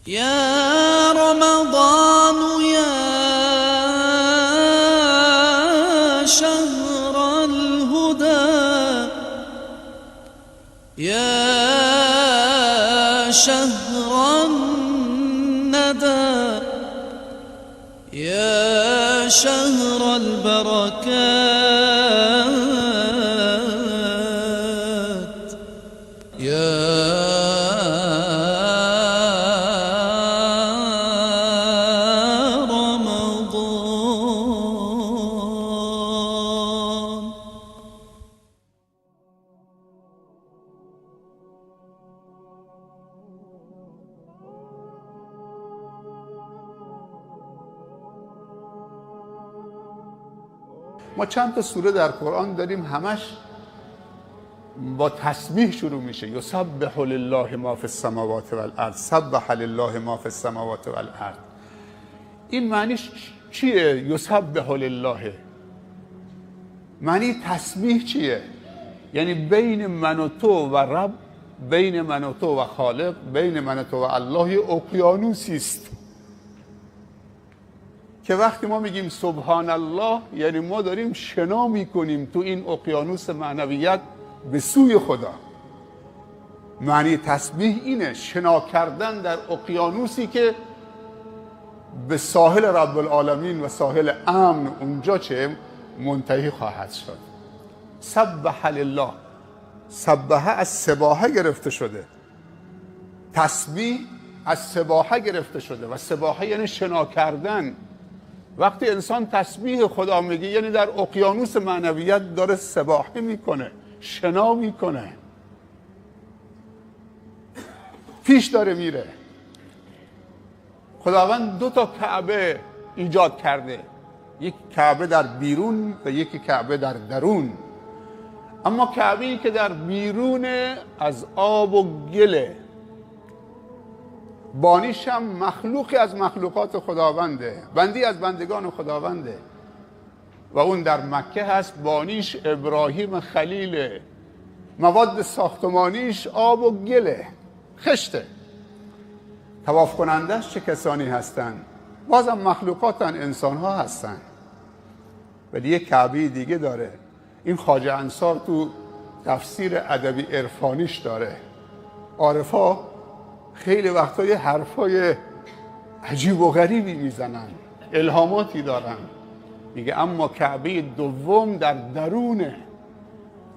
یا رمضان یا شهر الهدى یا شهر الندى یا شهر البرکات یا رمضان. ما چند تا سوره در قرآن داریم همش با تسبیح شروع میشه. یسبح لله ما فی السماوات والارض، سبح لله ما فی السماوات والارض. این معنیش چیه؟ یسبح لله معنی تسبیح چیه؟ یعنی بین من و تو و رب، بین من و تو و خالق، بین من و تو و الله اقیانوسی است که وقتی ما میگیم سبحان الله یعنی ما داریم شنا میکنیم تو این اقیانوس معنویت به سوی خدا. معنی تسبیح اینه، شنا کردن در اقیانوسی که به ساحل رب العالمین و ساحل امن اونجا چه منتهی خواهد شد. سبح لله، سبح از سباحه گرفته شده، تسبیح از سباحه گرفته شده و سباحه یعنی شنا کردن. وقتی انسان تسبیح خدا میگه یعنی در اقیانوس معنویت داره سباحه میکنه، شنا میکنه، پیش داره میره. خداوند دو تا کعبه ایجاد کرده، یک کعبه در بیرون و یک کعبه در درون. اما کعبه‌ای که در بیرون از آب و گله، بانیش هم مخلوقی از مخلوقات خداونده، بندی از بندگان خداونده و اون در مکه هست. بانیش ابراهیم خلیله، مواد ساختمانیش آب و گله، خشته. طواف کنندش چه کسانی هستند؟ بازم مخلوقاتن، انسان ها هستن، ولی یک کعبه دیگه داره. این خواجه انصار تو تفسیر ادبی عرفانیش داره. عارفا خیلی وقتا یه حرفای عجیب و غریبی میزنن، الهاماتی دارن. میگه اما کعبه دوم در درونه،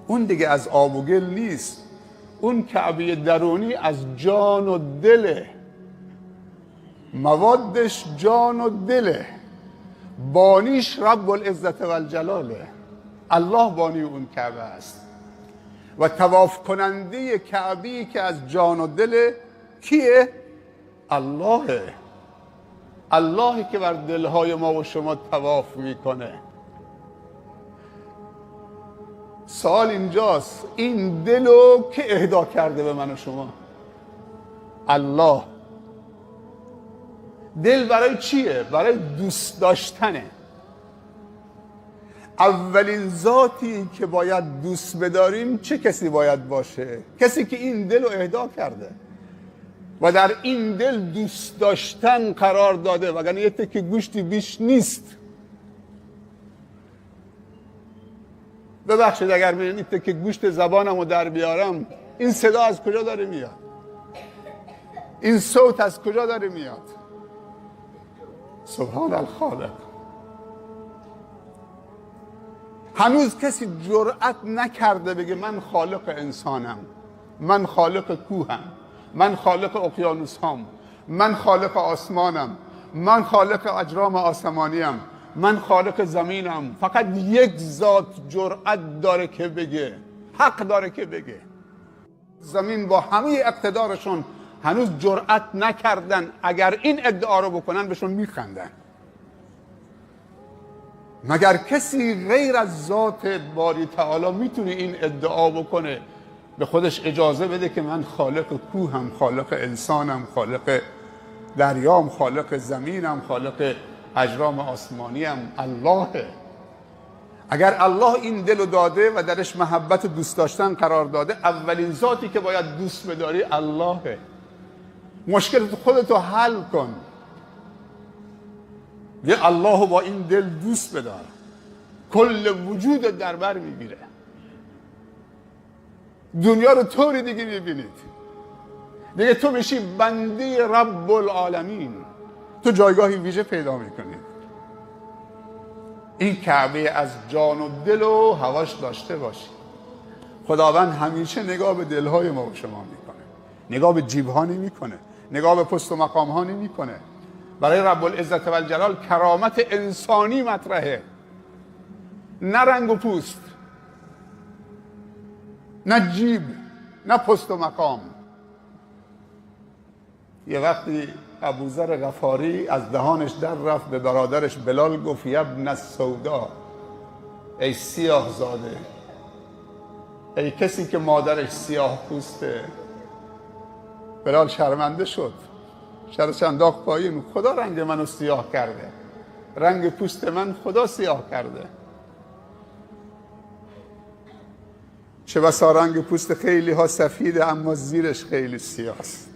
اون دیگه از آب و گل نیست، اون کعبه درونی از جان و دله، موادش جان و دله، بانیش رب العزت و الجلاله، الله بانی اون کعبه است. و طواف کننده کعبه‌ای که از جان و دل کیه؟ اللهه. اللهی که بر دلهای ما و شما طواف میکنه. سوال اینجاست، این دلو که اهدا کرده به من و شما؟ الله. دل برای چیه؟ برای دوست داشتنه. اولین ذاتی که باید دوست بداریم چه کسی باید باشه؟ کسی که این دلو اهدا کرده و در این دل دوست داشتن قرار داده، وگرنه یه تکه گوشتی بیش نیست. ببخشید اگر من این تکه گوشت زبانم رو در بیارم، این صدا از کجا داره میاد؟ این صوت از کجا داره میاد؟ سبحان الخالق. هنوز کسی جرأت نکرده بگه من خالق انسانم، من خالق کوهم، من خالق اقیانوس هام، من خالق آسمانم، من خالق اجرام آسمانیم، من خالق زمینم. فقط یک ذات جرأت داره که بگه، حق داره که بگه. زمین با همه اقتدارشون هنوز جرأت نکردن. اگر این ادعا رو بکنن بهشون میخندن. مگر کسی غیر از ذات باری تعالی میتونه این ادعا بکنه، به خودش اجازه بده که من خالق کوهم، خالق انسانم، خالق دریام، خالق زمینم، خالق اجرام آسمانیم؟ اللهه. اگر الله این دلو داده و درش محبت و دوست داشتن قرار داده، اولین ذاتی که باید دوست بداری اللهه. مشکل خودتو حل کن. یه الله با این دل دوست بدار، کل وجود در بر میگیره. دنیا رو طوری دیگه میبینید دیگه، تو میشی بنده رب العالمین، تو جایگاهی ویژه پیدا میکنید. این کعبه از جان و دل و هواش داشته باشی. خداوند همیشه نگاه به دلهای ما و شما میکنه، نگاه به جیبها نمیکنه، نگاه به پست و مقامها نمیکنه. برای رب العزت و الجلال کرامت انسانی مطرحه، نه رنگ و پوست، نه جیب، نه پست و مقام. یه وقتی ابوذر غفاری از دهانش در رفت، به برادرش بلال گفت یبن السودا، ای سیاه زاده، ای کسی که مادرش سیاه پوسته. بلال شرمنده شد، سرش انداخت پایین، خدا رنگ منو سیاه کرده، رنگ پوست من خدا سیاه کرده. چه بسا رنگ پوست خیلی ها سفیده اما زیرش خیلی سیاه است.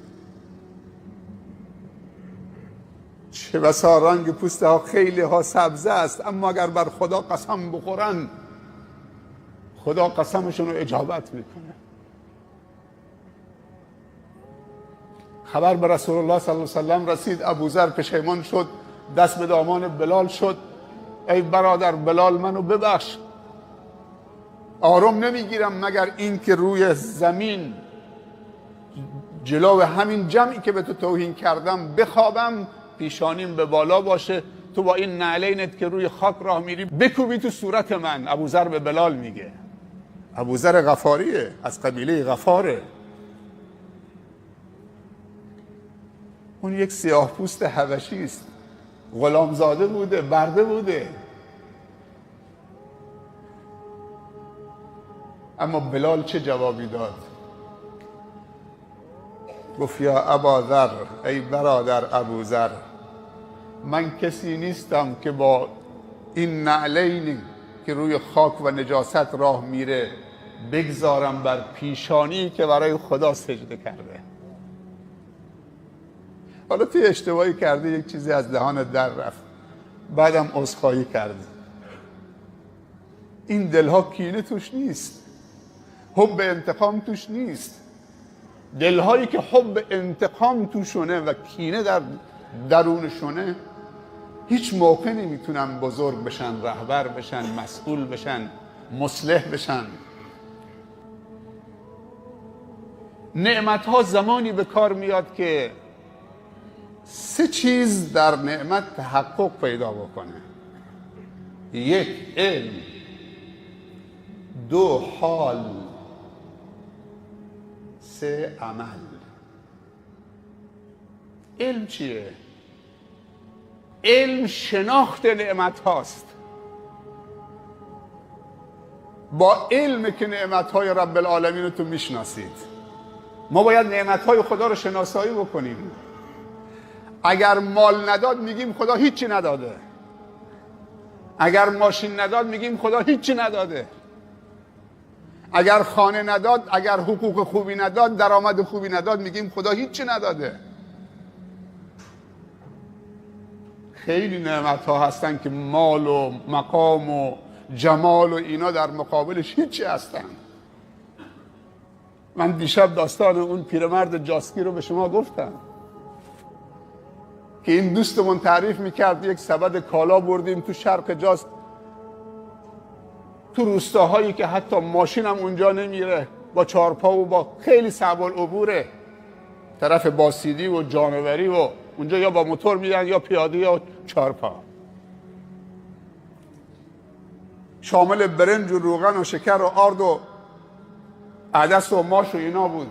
چه بسا رنگ پوست ها خیلی ها سبزه است اما اگر بر خدا قسم بخورن خدا قسمشون رو اجابت میکنه. خبر به رسول الله صلی الله علیه و سلم رسید، ابوذر پشیمان شد، دست به دامان بلال شد. ای برادر بلال منو ببخش، آرام نمیگیرم مگر این که روی زمین جلو همین جمعی که به تو توهین کردم بخوابم، پیشانیم به بالا باشه، تو با این نعلینت که روی خاک راه میری بکوبی تو صورت من. ابوذر به بلال میگه. ابوذر غفاریه، از قبیله غفاره. اون یک سیاه پوست حبشی است، غلامزاده بوده، برده بوده. اما بلال چه جوابی داد؟ گفت یا اباذر، ای برادر ابوذر، من کسی نیستم که با این نعلینی که روی خاک و نجاست راه میره بگذارم بر پیشانی که برای خدا سجده کرده. حالا توی اشتباهی کرده، یک چیزی از دهانت در رفت، بعدم عذرخواهی کرده. این دلها کینه توش نیست، حب انتقام توش نیست. دلهایی که حب انتقام توشونه و کینه در درونشونه هیچ موقع نمیتونن بزرگ بشن، رهبر بشن، مسئول بشن، مصلح بشن. نعمتها زمانی به کار میاد که سه چیز در نعمت تحقق پیدا بکنه. یک، علم. دو، حال. سه، عمل. علم چیه؟ علم شناخت نعمت هاست. با علم که نعمت های رب العالمین رو تو میشناسید. ما باید نعمت های خدا رو شناسایی بکنیم. اگر مال نداد میگیم خدا هیچی نداده. اگر ماشین نداد میگیم خدا هیچی نداده. اگر خانه نداد، اگر حقوق خوبی نداد، درآمد خوبی نداد، میگیم خدا هیچی نداده. خیلی نعمت ها هستن که مال و مقام و جمال و اینا در مقابلش هیچی هستن. من دیشب داستان اون پیرمرد جاسکی رو به شما گفتم که این دوستمون تعریف میکرد یک سبد کالا بردیم تو شرق جاسک، تو روستاهایی که حتی ماشین هم اونجا نمیره، با چارپا و با خیلی صعب العبوره، طرف باسیدی و جانوری و اونجا یا با موتور میرن یا پیاده یا چارپا. شامل برنج و روغن و شکر و آرد و عدس و ماش و اینا بود.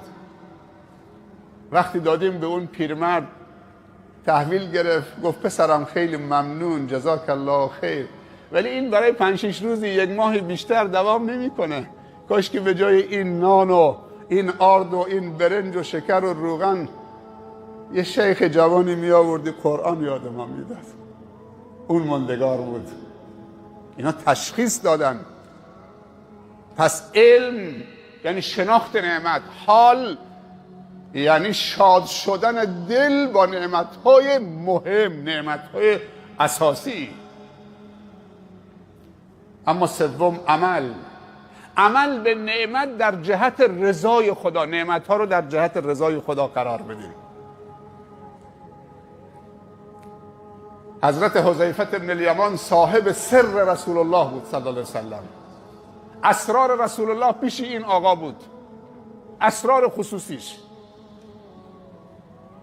وقتی دادیم به اون پیرمرد تحویل گرفت، گفت پسرم خیلی ممنون، جزاک الله خیر، ولی این برای 5-6 روزی یک ماه بیشتر دوام نمیکنه. کاش که به جای این نان و این آرد و این برنج و شکر و روغن یه شیخ جوانی می آوردی قرآن یاد ما میداد، اون ماندگار بود. اینا تشخیص دادن. پس علم یعنی شناخت نعمت، حال یعنی شاد شدن دل با نعمتهای مهم، نعمتهای اساسی. اما سوم عمل، عمل به نعمت در جهت رضای خدا، نعمتها رو در جهت رضای خدا قرار بدیم. حضرت حذیفه بن الیمان صاحب سر رسول الله بود صلی الله علیه وسلم. اسرار رسول الله پیش این آقا بود، اسرار خصوصیش.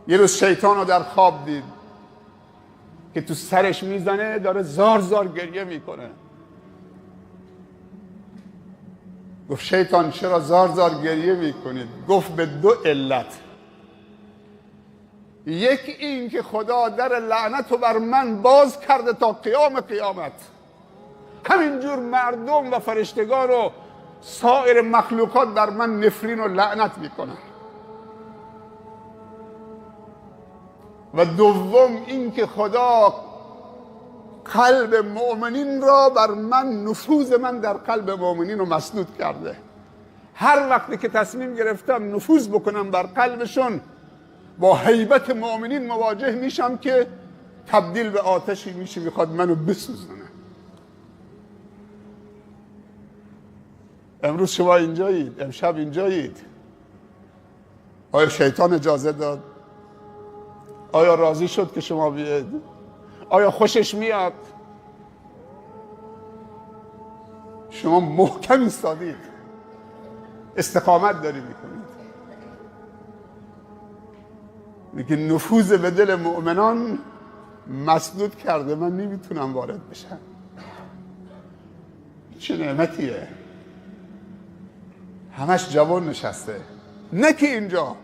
یه روز شیطان رو در خواب دید که تو سرش میزنه، داره زار زار گریه میکنه. گفت شیطان چرا زار زار گریه میکنید؟ گفت به دو علت. یک این که خدا در لعنت رو بر من باز کرده تا قیام قیامت، همینجور مردم و فرشتگان و سایر مخلوقات بر من نفرین و لعنت میکنن. و دوم این که خدا قلب مؤمنین را بر من، نفوذ من در قلب مؤمنین رو مسدود کرده. هر وقتی که تصمیم گرفتم نفوذ بکنم بر قلبشون، با هیبت مؤمنین مواجه میشم که تبدیل به آتشی میشه، میخواد منو بسوزونه. امروز شما اینجایید، امشب اینجایید. آیا شیطان اجازه داد؟ آیا راضی شد که شما بیاید؟ آیا خوشش میاد؟ شما محکم ایستادید، استقامت داری میکنید. میگه نفوذ به دل مؤمنان مسدود کرده، من نمیتونم وارد بشم. چه نعمتیه، همش جوان نشسته. نه که اینجا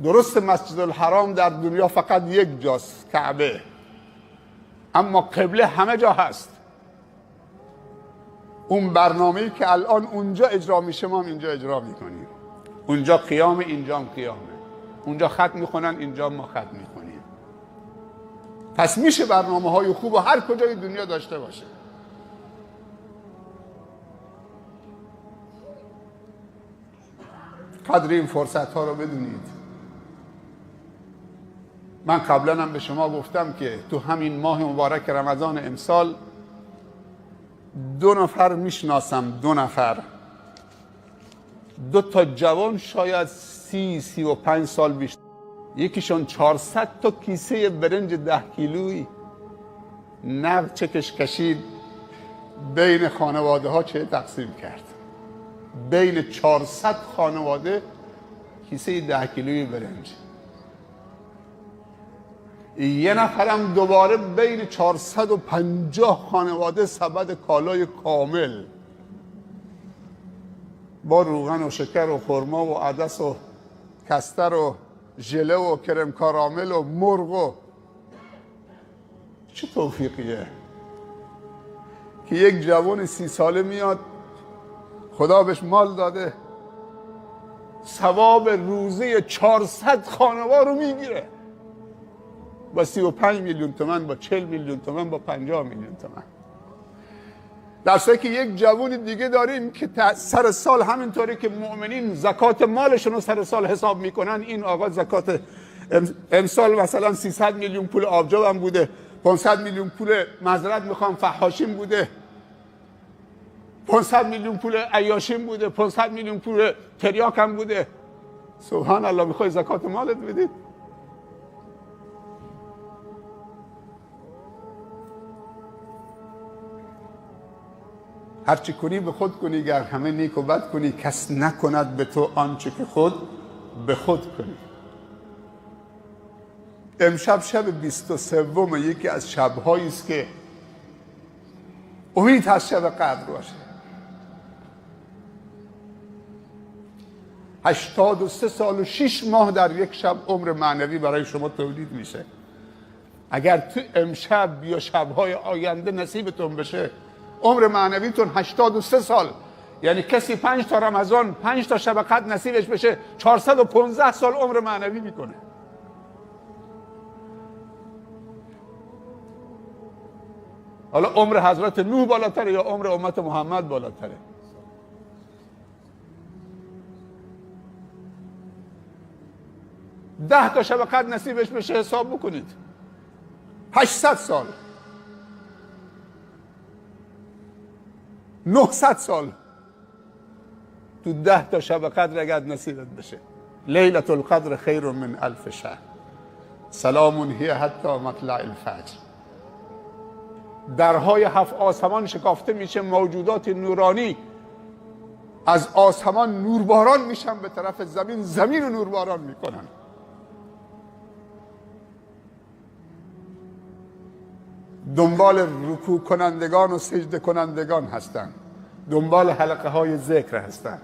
درست مسجد الحرام در دنیا فقط یک جاست، کعبه، اما قبله همه جا هست. اون برنامه‌ای که الان اونجا اجرا میشه ما هم اینجا اجرا میکنیم. اونجا قیام، اینجا هم قیامه. اونجا خط میخونن، اینجا ما خط میخونیم. پس میشه برنامه‌های خوب و هر کجای دنیا داشته باشه. قدر این فرصت‌ها رو بدونید. من قبلا هم به شما گفتم که تو همین ماه مبارک رمضان امسال 2 نفر میشناسم، 2 نفر، 2 تا جوان، شاید 30-35 سال بیشتر. یکیشون 400 تا کیسه برنج 10 کیلویی نقد چکش کشید، بین خانواده ها چه تقسیم کرد. بین 400 خانواده کیسه 10 کیلویی برنج. یه نفرم دوباره بین 450 خانواده سبد کالای کامل با روغن و شکر و خرما و عدس و کستر و ژله و کرم کارامل و مرغ و چه توفیقیه که یک جوان 30 ساله میاد، خدا بهش مال داده، ثواب روزه 400 خانوار رو میگیره با 35 میلیون تومن، با 40 میلیون تومن، با 50 میلیون تومن. در صورتی که یک جوون دیگه داریم که سر سال همینطوری که مؤمنین زکات مالشون رو سر سال حساب میکنن، این آقا زکات امسال مثلا 300 میلیون پول آبجو بوده، 500 میلیون پول معذرت میخوام فحاشین بوده، 500 میلیون پول عیاشین بوده، 500 میلیون پول تریاک هم بوده. سبحان الله، میخوای زکات مالت بدی؟ هرچی کنی به خود کنی، گر همه نیک و بد کنی، کس نکند به تو آنچه که خود به خود کنی. امشب شب 23 یکی از شبهایی است که امید هست شب قدر باشه. 83 سال و 6 ماه در یک شب عمر معنوی برای شما تولید میشه. اگر تو امشب یا شبهای آینده نصیبتون بشه، عمر معنویتون 83 سال، یعنی کسی 5 تا رمضان 5 تا شب قدر نصیبش بشه، 415 سال عمر معنوی میکنه. حالا عمر حضرت نوح بالاتره یا عمر امت محمد بالاتره؟ 10 تا شب قدر نصیبش بشه حساب بکنید 800 سال، 900 سال تو 10 تا شب قدر اگر نصیبت بشه. لیلة القدر خیر من الف شهر، سلام هی حتی مطلع الفجر. درهای 7 آسمان شکافته میشه، موجودات نورانی از آسمان نورباران میشن به طرف زمین، زمین رو نورباران میکنن. دنبال رکوع کنندگان و سجده کنندگان هستند، دنبال حلقه های ذکر هستند،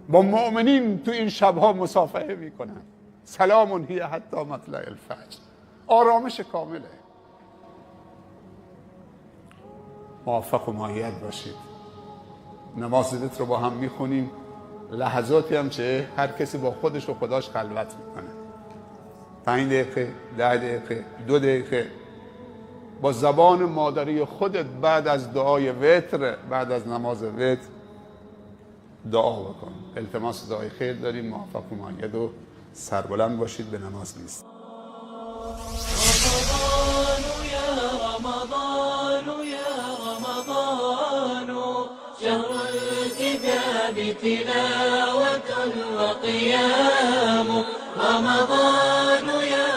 با مؤمنین تو این شبها مصافحه میکنن. سلام هی حتی مطلع الفجر، آرامش کامله. موفق و مؤید باشید. نماز وتر رو با هم میخونیم، لحظاتی هم چه هر کسی با خودش و خداش خلوت میکنه، 5 دقیقه، 10 دقیقه، 2 دقیقه با زبان مادری خودت بعد از دعای وتر، بعد از نماز وتر دعا بکن. التماس دعای خیر داریم. موفق و مؤید و سربلند باشید. به نماز نیست. تلاوة وقيام رمضان يا